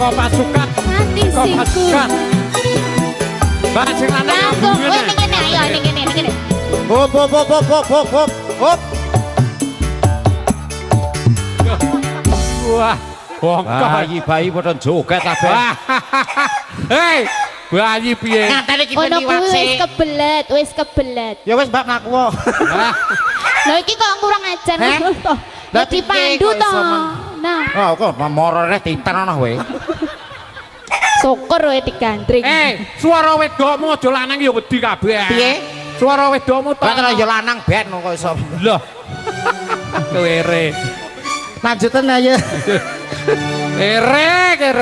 Teko pasukan. Mati Teko singku. pasukan. Mbak sing lanang Langsung, ngene. kowe ning kene ayo ning kene ning kene. Hop hop hop hop hop hop hop. Hop. Wah, bongkok. Bayi-bayi padha joget kabeh. Hei, bayi piye? Nganteni iki Ono liwat kuwi wis sih. kebelet, wis kebelet. Ya wis Mbak mlaku. Ah, Lah iki kok kurang ajar Heh? ngono to. Lah Ya dipandu piye kok to. iso men? Nah, Oh, kok morone tinten ana kowe. syukur kowe digandring. Eh, suara wedokmu aja lanang ya wedi kabeh. Piye? Suara wedokmu to. Lah ya lanang ben kok iso. Loh. Kowe ere. Lanjutan ayo. Ere, kere.